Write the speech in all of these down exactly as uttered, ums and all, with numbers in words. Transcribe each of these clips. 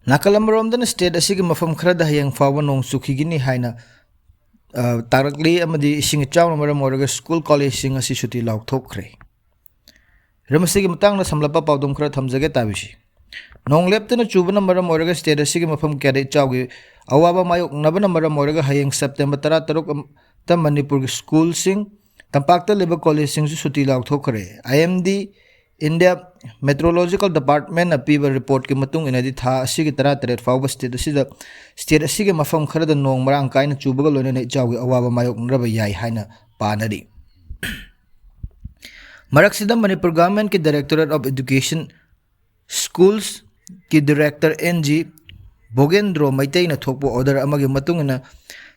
ꯅꯥꯀꯜ ꯑꯃꯔꯣꯝꯗꯅ, ꯁ꯭ꯇꯦꯠ ꯑꯁꯤꯒꯤ ꯃꯐꯝ ꯈꯔꯗ ꯍꯌꯦꯡ ꯐꯥꯎꯕ ꯅꯣꯡ ꯆꯨꯈꯤꯒꯅꯤ ꯍꯥꯏꯅ, ꯑ, ꯇꯥꯔꯛꯂꯤ, ꯑꯃꯗꯤ ꯏꯁꯤꯡ ꯏꯆꯥꯎꯅ ꯃꯔꯝ ꯑꯣꯏꯔꯒ ꯁ꯭ꯀꯨꯜ ꯀꯣꯂꯦꯖꯁꯤꯡ ꯑꯁꯤ ꯁꯨꯇꯤ ꯂꯥꯎꯊꯣꯛꯈ꯭ꯔꯦ꯫ ꯍꯤꯔꯝ ꯑꯁꯤꯒꯤ ꯃꯇꯥꯡꯗ ꯁꯝꯂꯞꯄ ꯄꯥꯎꯗꯝ ꯈꯔ ꯊꯝꯖꯒꯦ, ꯇꯥꯕꯤꯁꯤ꯫ ꯅꯣꯡ ꯂꯦꯞꯇꯅ ꯆꯨꯕꯅ ꯃꯔꯝ ꯑꯣꯏꯔꯒ ꯁ꯭ꯇꯦꯠ ꯑꯁꯤꯒꯤ ꯃꯐꯝ ꯀꯌꯥꯗ ꯏꯆꯥꯎꯒꯤ ꯑꯋꯥꯕ ꯃꯥꯌꯣꯛꯅꯕꯅ ꯃꯔꯝ ꯑꯣꯏꯔꯒ ꯍꯌꯦꯡ ꯁꯦꯞꯇꯦꯝꯕꯔ ꯇꯔꯥꯇꯔꯨꯛꯇ ꯃꯅꯤꯄꯨꯔꯒꯤ ꯁ꯭ꯀꯨꯜꯁꯤꯡ, ꯇꯝꯄꯥꯛꯇ ꯂꯩꯕ ꯀꯣꯂꯦꯖꯁꯤꯡꯁꯨ ꯁꯨꯇꯤ ꯂꯥꯎꯊꯣꯛꯈ꯭ꯔꯦ꯫ ꯑꯥꯏ ꯑꯦꯝ ꯗꯤ, ꯏꯟꯗꯤꯌꯥ ꯃꯦꯇ꯭ꯔꯣꯂꯣꯖꯤꯀꯦꯜ ꯗꯤꯄꯥꯔꯠꯃꯦꯟꯅ ꯄꯤꯕ ꯔꯤꯄꯣꯔꯠꯀꯤ ꯃꯇꯨꯡ ꯏꯟꯅꯗꯤ, ꯊꯥ ꯑꯁꯤꯒꯤ ꯇꯔꯥꯇꯔꯦꯠ ꯐꯥꯎꯕ ꯁ꯭ꯇꯦꯠ ꯑꯁꯤꯗ, ꯁ꯭ꯇꯦꯠ ꯑꯁꯤꯒꯤ ꯃꯐꯝ ꯈꯔꯗ ꯅꯣꯡ ꯃꯔꯥꯡ ꯀꯥꯏꯅ ꯆꯨꯕꯒ ꯂꯣꯏꯅꯅ ꯏꯆꯥꯎꯒꯤ ꯑꯋꯥꯕ ꯃꯥꯌꯣꯛꯅꯔꯕ ꯌꯥꯏ ꯍꯥꯏꯅ ꯄꯥꯅꯔꯤ꯫ ꯃꯔꯛꯁꯤꯗ ꯃꯅꯤꯄꯨꯔ ꯒꯚꯔꯟꯃꯦꯟꯠꯀꯤ ꯗꯥꯏꯔꯦꯛꯇꯣꯔꯦꯠ ꯑꯣꯐ ꯏꯗꯨꯀꯦꯁꯟ ꯁ꯭ꯀꯨꯜꯁꯀꯤ ꯗꯥꯏꯔꯦꯛꯇꯔ ꯑꯦꯟ ꯖꯤ ꯚꯣꯒꯦꯟꯗ꯭ꯔꯣ ꯃꯩꯇꯩꯅ ꯊꯣꯛꯄ ꯑꯣꯔꯗꯔ ꯑꯃꯒꯤ ꯃꯇꯨꯡ ꯏꯟꯅ,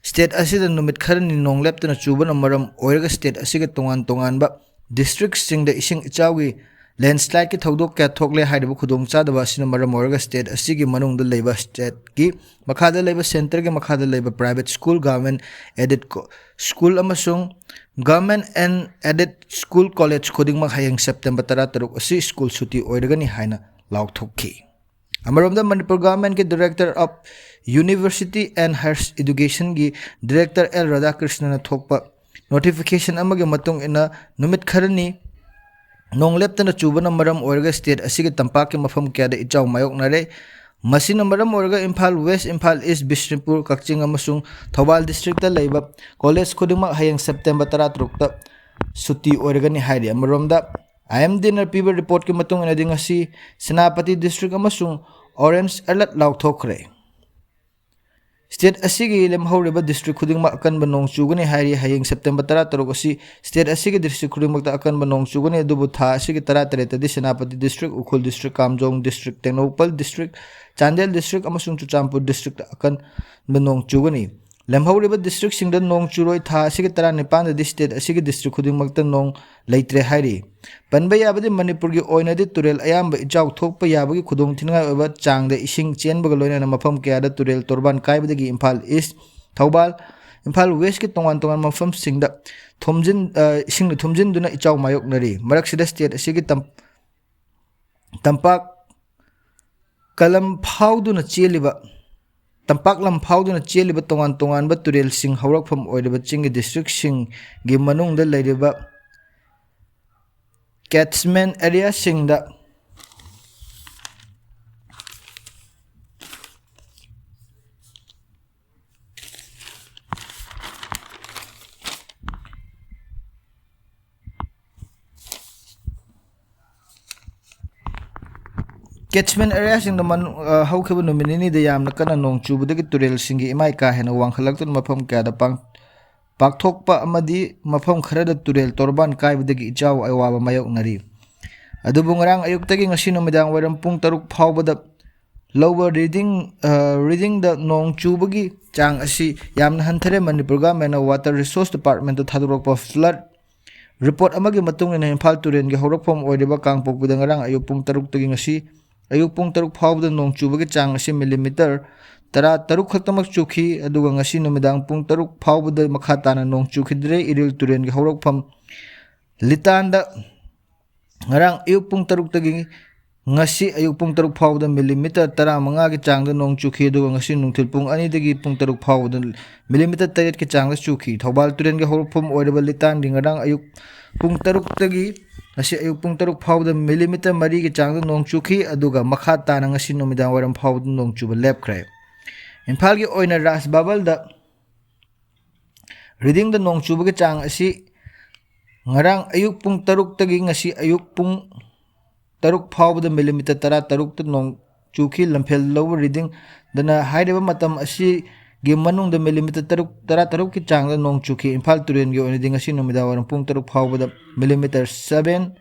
ꯁ꯭ꯇꯦꯠ ꯑꯁꯤꯗ ꯅꯨꯃꯤꯠ ꯈꯔꯅꯤ ꯅꯣꯡ ꯂꯦꯞꯇꯅ ꯆꯨꯕꯅ ꯃꯔꯝ ꯑꯣꯏꯔꯒ ꯁ꯭ꯇꯦꯠ ꯑꯁꯤꯒꯤ ꯇꯣꯉꯥꯟ ꯇꯣꯉꯥꯟꯕ ꯗꯤꯁꯇ꯭ꯔꯤꯛꯁꯤꯡꯗ ꯏꯁꯤꯡ ꯏꯆꯥꯎꯒꯤ ꯂꯦꯟꯁ꯭ꯂꯥꯏꯗꯀꯤ ꯊꯧꯗꯣꯛ ꯀꯌꯥ ꯊꯣꯛꯂꯦ꯫ ꯍꯥꯏꯔꯤꯕ ꯈꯨꯗꯣꯡꯆꯥꯗꯕ ꯑꯁꯤꯅ ꯃꯔꯝ ꯑꯣꯏꯔꯒ ꯁ꯭ꯇꯦꯠ ꯑꯁꯤꯒꯤ ꯃꯅꯨꯡꯗ ꯂꯩꯕ ꯁ꯭ꯇꯦꯠꯀꯤ ꯃꯈꯥꯗ ꯂꯩꯕ, ꯁꯦꯟꯇꯔꯒꯤ ꯃꯈꯥꯗ ꯂꯩꯕ private school, government aided school ꯑꯃꯁꯨꯡ government and aided school college ꯈꯨꯗꯤꯡꯃꯛ ꯍꯌꯦꯡ ꯁꯦꯞꯇꯦꯝꯕꯔ ꯇꯔꯥꯇꯔꯨꯛ ꯑꯁꯤ ꯁ꯭ꯀꯨꯜ ꯁꯨꯇꯤ ꯑꯣꯏꯔꯒꯅꯤ ꯍꯥꯏꯅ ꯂꯥꯎꯊꯣꯛꯈꯤ꯫ ꯑꯃꯔꯣꯝꯗ ꯃꯅꯤꯄꯨꯔ ꯒꯚꯔꯟꯃꯦꯟꯠꯀꯤ director of university and higher ꯏꯗꯨꯀꯦꯁꯟꯒꯤ ꯗꯥꯏꯔꯦꯛꯇꯔ ꯑꯦꯜ ꯔꯥꯙꯥꯀ꯭ꯔꯤꯁꯅꯅ ꯊꯣꯛꯄ ꯅꯣꯇꯤꯐꯤꯀꯦꯁꯟ ꯑꯃꯒꯤ ꯃꯇꯨꯡ ꯏꯟꯅ, ꯅꯨꯃꯤꯠ ꯈꯔꯅꯤ ꯅꯣꯡ ꯂꯦꯞꯇꯅ ꯆꯨꯕꯅ ꯃꯔꯝ ꯑꯣꯏꯔꯒ ꯁ꯭ꯇꯦꯠ ꯑꯁꯤꯒꯤ ꯇꯝꯄꯥꯛꯀꯤ ꯃꯐꯝ ꯀꯌꯥꯗ ꯏꯆꯥꯎ ꯃꯥꯌꯣꯛꯅꯔꯦ꯫ ꯃꯁꯤꯅ ꯃꯔꯝ ꯑꯣꯏꯔꯒ ꯏꯝꯐꯥꯜ ꯋꯦꯁ, ꯏꯝꯐꯥꯜ ꯏꯁ, ꯕꯤꯁꯅꯨꯄꯨꯔ, ꯀꯛꯆꯤꯡ ꯑꯃꯁꯨꯡ ꯊꯧꯕꯥꯜ ꯗꯤꯁꯇ꯭ꯔꯤꯛꯇ ꯂꯩꯕ ꯀꯣꯂꯦꯖ ꯈꯨꯗꯤꯡꯃꯛ ꯍꯌꯦꯡ ꯁꯦꯞꯇꯦꯝꯕꯔ ꯇꯔꯥꯇꯔꯨꯛꯇ ꯁꯨꯇꯤ ꯑꯣꯏꯔꯒꯅꯤ ꯍꯥꯏꯔꯤ꯫ ꯑꯃꯔꯣꯝꯗ, ꯑꯥꯏ ꯑꯦꯝ ꯗꯤꯅ ꯄꯤꯕ ꯔꯤꯄꯣꯔꯠꯀꯤ ꯃꯇꯨꯡ ꯏꯟꯅꯗꯤ, ꯉꯁꯤ ꯁꯦꯅꯥꯄꯇꯤ ꯗꯤꯁꯇ꯭ꯔꯤꯛ ꯑꯃꯁꯨꯡ ꯑꯣꯔꯦꯟꯖ ꯑꯦꯂꯔꯠ ꯂꯥꯎꯊꯣꯛꯈ꯭ꯔꯦ꯫ ꯁ꯭ꯇꯦꯠ ꯑꯁꯤꯒꯤ ꯂꯦꯝꯍꯧꯔꯤꯕ ꯗꯤꯁꯇ꯭ꯔꯤꯛ ꯈꯨꯗꯤꯡꯃꯛ ꯑꯀꯟꯕ ꯅꯣꯡ ꯆꯨꯒꯅꯤ ꯍꯥꯏꯔꯤ꯫ ꯍꯌꯦꯡ ꯁꯦꯞꯇꯦꯝꯕꯔ ꯇꯔꯥꯇꯔꯨꯛ ꯑꯁꯤ ꯁ꯭ꯇꯦꯠ ꯑꯁꯤꯒꯤ ꯗꯤꯁꯇ꯭ꯔꯤꯛ ꯈꯨꯗꯤꯡꯃꯛꯇ ꯑꯀꯟꯕ ꯅꯣꯡ ꯆꯨꯒꯅꯤ, ꯑꯗꯨꯕꯨ ꯊꯥ ꯑꯁꯤꯒꯤ ꯇꯔꯥꯇꯔꯦꯠꯇꯗꯤ Senapati district, Ukhrul district, Kamjong district, Tengnoupal district, Chandel district ꯑꯃꯁꯨꯡ ꯆꯨꯔꯆꯥꯟꯄꯨꯔ ꯗꯤꯁꯇ꯭ꯔꯤꯛꯇ ꯑꯀꯟꯕ ꯅꯣꯡ ꯆꯨꯒꯅꯤ꯫ ꯂꯦꯝꯍꯧꯔꯤꯕ ꯗꯤꯁꯇ꯭ꯔꯤꯛꯁꯤꯡꯗ ꯅꯣꯡ ꯆꯨꯔꯣꯏ꯫ ꯊꯥ ꯑꯁꯤꯒꯤ ꯇꯔꯥꯅꯤꯄꯥꯟꯗꯗꯤ ꯁ꯭ꯇꯦꯠ ꯑꯁꯤꯒꯤ ꯗꯤꯁꯇ꯭ꯔꯤꯛ ꯈꯨꯗꯤꯡꯃꯛꯇ ꯅꯣꯡ ꯂꯩꯇ꯭ꯔꯦ ꯍꯥꯏꯔꯤ꯫ ꯄꯟꯕ ꯌꯥꯕꯗꯤ, ꯃꯅꯤꯄꯨꯔꯒꯤ ꯑꯣꯏꯅꯗꯤ ꯇꯨꯔꯦꯜ ꯑꯌꯥꯝꯕ ꯏꯆꯥꯎ ꯊꯣꯛꯄ ꯌꯥꯕꯒꯤ ꯈꯨꯗꯣꯡꯊꯤꯅꯤꯡꯉꯥꯏ ꯑꯣꯏꯕ ꯆꯥꯡꯗ ꯏꯁꯤꯡ ꯆꯦꯟꯕꯒ ꯂꯣꯏꯅꯅ ꯃꯐꯝ ꯀꯌꯥꯗ ꯇꯨꯔꯦꯜ ꯇꯣꯔꯕꯥꯟ ꯀꯥꯏꯕꯗꯒꯤ ꯏꯝꯐꯥꯜ ꯏꯁ, ꯊꯧꯕꯥꯜ, ꯏꯝꯐꯥꯜ ꯋꯦꯁꯀꯤ ꯇꯣꯉꯥꯟ ꯇꯣꯉꯥꯟꯕ ꯃꯐꯝꯁꯤꯡꯗ ꯊꯨꯝꯖꯤꯟ-, ꯑ, ꯏꯁꯤꯡꯅ ꯊꯨꯝꯖꯤꯟꯗꯨꯅ ꯏꯆꯥꯎ ꯃꯥꯌꯣꯛꯅꯔꯤ꯫ ꯃꯔꯛꯁꯤꯗ ꯁ꯭ꯇꯦꯠ ꯑꯁꯤꯒꯤ ꯇꯝ-, ꯇꯝꯄꯥꯛ ꯀꯂꯝ ꯐꯥꯎꯗꯨꯅ ꯆꯦꯜꯂꯤꯕ, ꯇꯝꯄꯥꯛ ꯂꯝ ꯐꯥꯎꯗꯨꯅ ꯆꯦꯜꯂꯤꯕ ꯇꯣꯉꯥꯟ ꯇꯣꯉꯥꯟꯕ ꯇꯨꯔꯦꯜꯁꯤꯡ ꯍꯧꯔꯛꯐꯝ ꯑꯣꯏꯔꯤꯕ ꯆꯤꯡꯒꯤ ꯗꯤꯁꯇ꯭ꯔꯤꯛꯁꯤꯡꯒꯤ ꯃꯅꯨꯡꯗ ꯂꯩꯔꯤꯕ catchment areaꯁꯤꯡꯗ catchment areaꯁꯤꯡꯗ ꯃꯅꯨ-, ꯑ, ꯍꯧꯈꯤꯕ ꯅꯨꯃꯤꯠ ꯅꯤꯅꯤꯗ ꯌꯥꯝꯅ ꯀꯟꯅ ꯅꯣꯡ ꯆꯨꯕꯗꯒꯤ ꯇꯨꯔꯦꯜꯁꯤꯡꯒꯤ ꯏꯃꯥꯏ ꯀꯥ ꯍꯦꯟꯅ ꯋꯥꯡꯈꯠꯂꯛꯇꯨꯅ ꯃꯐꯝ ꯀꯌꯥꯗ ꯄꯥꯡ-, ꯄꯥꯛꯊꯣꯛꯄ ꯑꯃꯗꯤ ꯃꯐꯝ ꯈꯔꯗ ꯇꯨꯔꯦꯜ ꯇꯣꯔꯕꯥꯟ ꯀꯥꯏꯕꯗꯒꯤ ꯏꯆꯥꯎ ꯑꯋꯥꯕ ꯃꯥꯌꯣꯛꯅꯔꯤ꯫ ꯑꯗꯨꯕꯨ ꯉꯔꯥꯡ ꯑꯌꯨꯛꯇꯒꯤ ꯉꯁꯤ ꯅꯨꯃꯤꯗꯥꯡ ꯋꯥꯏꯔꯝ ꯄꯨꯡ ꯇꯔꯨꯛ ꯐꯥꯎꯕꯗ ꯂꯧꯕ reading, ꯑ, readingꯗ ꯅꯣꯡ ꯆꯨꯕꯒꯤ ꯆꯥꯡ ꯑꯁꯤ ꯌꯥꯝꯅ ꯍꯟꯊꯔꯦ꯫ Manipur ꯒꯚꯔꯟꯃꯦꯟꯠꯅ Water Resource Departmentꯇ ꯊꯥꯗꯣꯔꯛꯄ flood report ꯑꯃꯒꯤ ꯃꯇꯨꯡ ꯏꯟꯅ ꯏꯝꯐꯥꯜ ꯇꯨꯔꯦꯜꯒꯤ ꯍꯧꯔꯛꯐꯝ ꯑꯣꯏꯔꯤꯕ ꯀꯥꯡꯄꯣꯛꯄꯤꯗ ꯉꯔꯥꯡ ꯑꯌꯨꯛ ꯄꯨꯡ ꯇꯔꯨꯛꯇꯒꯤ ꯉꯁꯤ ꯑꯌꯨꯛ ꯄꯨꯡ ꯇꯔꯨꯛ ꯐꯥꯎꯕꯗ ꯅꯣꯡ ꯆꯨꯕꯒꯤ ꯆꯥꯡ ꯑꯁꯤ millimeter ꯇꯔꯥ ꯇꯔꯨꯛ ꯈꯛꯇꯃꯛ ꯆꯨꯈꯤ꯫ ꯑꯗꯨꯒ ꯉꯁꯤ ꯅꯨꯃꯤꯗꯥꯡ ꯄꯨꯡ ꯇꯔꯨꯛ ꯐꯥꯎꯕꯗ ꯃꯈꯥ ꯇꯥꯅ ꯅꯣꯡ ꯆꯨꯈꯤꯗ꯭ꯔꯦ꯫ ꯏꯔꯤꯜ ꯇꯨꯔꯦꯜꯒꯤ ꯍꯧꯔꯛꯐꯝ ꯂꯤꯇꯥꯟꯗ ꯉꯔꯥꯡ ꯑꯌꯨꯛ ꯄꯨꯡ ꯇꯔꯨꯛꯇꯒꯤ ꯉꯁꯤ ꯑꯌꯨꯛ ꯄꯨꯡ ꯇꯔꯨꯛ ꯐꯥꯎꯕꯗ millimeter ꯇꯔꯥꯃꯉꯥꯒꯤ ꯆꯥꯡꯗ ꯅꯣꯡ ꯆꯨꯈꯤ꯫ ꯑꯗꯨꯒ ꯉꯁꯤ ꯅꯨꯡꯊꯤꯜ ꯄꯨꯡ ꯑꯅꯤꯗꯒꯤ ꯄꯨꯡ ꯇꯔꯨꯛ ꯐꯥꯎꯕꯗ millimeter ꯇꯔꯦꯠꯀꯤ ꯆꯥꯡꯗ ꯆꯨꯈꯤ꯫ ꯊꯧꯕꯥꯜ ꯇꯨꯔꯦꯜꯒꯤ ꯍꯧꯔꯛꯐꯝ ꯑꯣꯏꯔꯤꯕ ꯂꯤꯇꯥꯟꯒꯤ ꯉꯔꯥꯡ ꯑꯌꯨꯛ ꯄꯨꯡ ꯇꯔꯨꯛꯇꯒꯤ ꯉꯁꯤ ꯑꯌꯨꯛ ꯄꯨꯡ ꯇꯔꯨꯛ ꯐꯥꯎꯕꯗ millimeter ꯃꯔꯤꯒꯤ ꯆꯥꯡꯗ ꯅꯣꯡ ꯆꯨꯈꯤ꯫ ꯑꯗꯨꯒ ꯃꯈꯥ ꯇꯥꯅ ꯉꯁꯤ ꯅꯨꯃꯤꯗꯥꯡ ꯋꯥꯏꯔꯝ ꯐꯥꯎꯕꯗ ꯅꯣꯡ ꯆꯨꯕ ꯂꯦꯞꯈ꯭ꯔꯦ꯫ ꯏꯝꯐꯥꯜꯒꯤ ꯑꯣꯏꯅ ꯔꯥꯖ ꯕꯥꯕꯜꯗ readingꯗ ꯅꯣꯡ ꯆꯨꯕꯒꯤ ꯆꯥꯡ ꯑꯁꯤ ꯉꯔꯥꯡ ꯑꯌꯨꯛ ꯄꯨꯡ ꯇꯔꯨꯛꯇꯒꯤ ꯉꯁꯤ ꯑꯌꯨꯛ ꯄꯨꯡ ꯇꯔꯨꯛ ꯐꯥꯎꯕꯗ millimeter ꯇꯔꯥ ꯇꯔꯨꯛꯇ ꯅꯣꯡ ꯆꯨꯈꯤ꯫ ꯂꯝꯐꯦꯜ ꯂꯧꯕ readingꯗꯅ ꯍꯥꯏꯔꯤꯕ ꯃꯇꯝ ꯑꯁꯤꯒꯤ ꯃꯅꯨꯡꯗ millimeter ꯇꯔꯨꯛ, ꯇꯔꯥ ꯇꯔꯨꯛꯀꯤ ꯆꯥꯡꯗ ꯅꯣꯡ ꯆꯨꯈꯤ꯫ ꯏꯝꯐꯥꯜ ꯇꯨꯔꯦꯜꯒꯤ ꯑꯣꯏꯅꯗꯤ ꯉꯁꯤ ꯅꯨꯃꯤꯗꯥꯡ ꯋꯥꯏꯔꯝ ꯄꯨꯡ ꯇꯔꯨꯛ ꯐꯥꯎꯕꯗ millimeter seven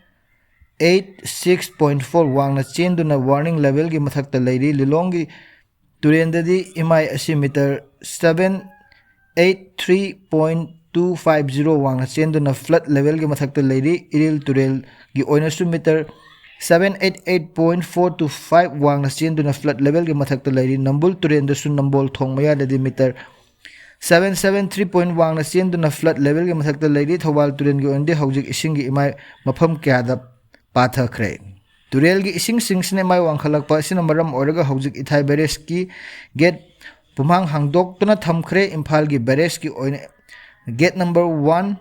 eight six point four ꯋꯥꯡꯅ ꯆꯦꯟꯗꯨꯅ warning levelꯒꯤ ꯃꯊꯛꯇ ꯂꯩꯔꯤ꯫ ꯂꯤꯂꯣꯡꯒꯤ ꯇꯨꯔꯦꯜꯗꯗꯤ ꯏꯃꯥꯏ ꯑꯁꯤ meter seven eight three point two five zero ꯋꯥꯡꯅ ꯆꯦꯟꯗꯨꯅ flood levelꯒꯤ ꯃꯊꯛꯇ ꯂꯩꯔꯤ꯫ ꯏꯔꯤꯜ ꯇꯨꯔꯦꯜꯒꯤ ꯑꯣꯏꯅꯁꯨ meter seven eight eight point four two five ꯋꯥꯡꯅ ꯆꯦꯟꯗꯨꯅ flood levelꯒꯤ ꯃꯊꯛꯇ ꯂꯩꯔꯤ꯫ ꯅꯝꯕꯨꯜ ꯇꯨꯔꯦꯜꯗꯁꯨ ꯅꯝꯕꯣꯜ ꯊꯣꯡ ꯃꯌꯥꯗꯗꯤ meter seven seven three point ꯋꯥꯡꯅ ꯆꯦꯟꯗꯨꯅ flood levelꯒꯤ ꯃꯊꯛꯇ ꯂꯩꯔꯤ꯫ ꯊꯧꯕꯥꯜ ꯇꯨꯔꯦꯜꯒꯤ ꯑꯣꯏꯅꯗꯤ ꯍꯧꯖꯤꯛ ꯏꯁꯤꯡꯒꯤ ꯏꯃꯥꯏ ꯃꯐꯝ ꯀꯌꯥꯗ ꯄꯥꯊꯈ꯭ꯔꯦ꯫ ꯇꯨꯔꯦꯜꯒꯤ ꯏꯁꯤꯡꯁꯤꯡꯁꯤꯅ ꯃꯥꯏ ꯋꯥꯡꯈꯠꯂꯛꯄ ꯑꯁꯤꯅ ꯃꯔꯝ ꯑꯣꯏꯔꯒ ꯍꯧꯖꯤꯛ ꯏꯊꯥꯏ barrage ꯀꯤ gate ꯄꯨꯝꯍꯥꯡ ꯍꯥꯡꯗꯣꯛꯇꯨꯅ ꯊꯝꯈ꯭ꯔꯦ꯫ ꯏꯝꯐꯥꯜꯒꯤ barrage ꯀꯤ ꯑꯣꯏꯅ gate number one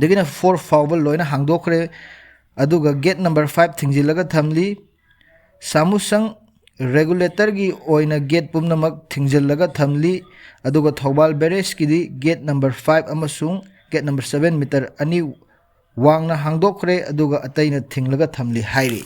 ꯗꯒꯤꯅ four ꯐꯥꯎꯕ ꯂꯣꯏꯅ ꯍꯥꯡꯗꯣꯛꯈ꯭ꯔꯦ꯫ ꯑꯗꯨꯒ gate number five ꯊꯤꯡꯖꯤꯜꯂꯒ ꯊꯝꯂꯤ꯫ ꯁꯥꯃꯨꯁꯪ regulator ꯒꯤ ꯑꯣꯏꯅ gate ꯄꯨꯝꯅꯃꯛ ꯊꯤꯡꯖꯤꯜꯂꯒ ꯊꯝꯂꯤ꯫ ꯑꯗꯨꯒ ꯊꯧꯕꯥꯜ barrage ꯀꯤꯗꯤ gate number five ꯑꯃꯁꯨꯡ gate number seven meter ꯑꯅꯤ ꯋꯥꯡꯅ ꯍꯥꯡꯗꯣꯛꯈ꯭ꯔꯦ, ꯑꯗꯨꯒ ꯑꯇꯩꯅ ꯊꯤꯡꯂꯒ ꯊꯝꯂꯤ ꯍꯥꯏꯔꯤ꯫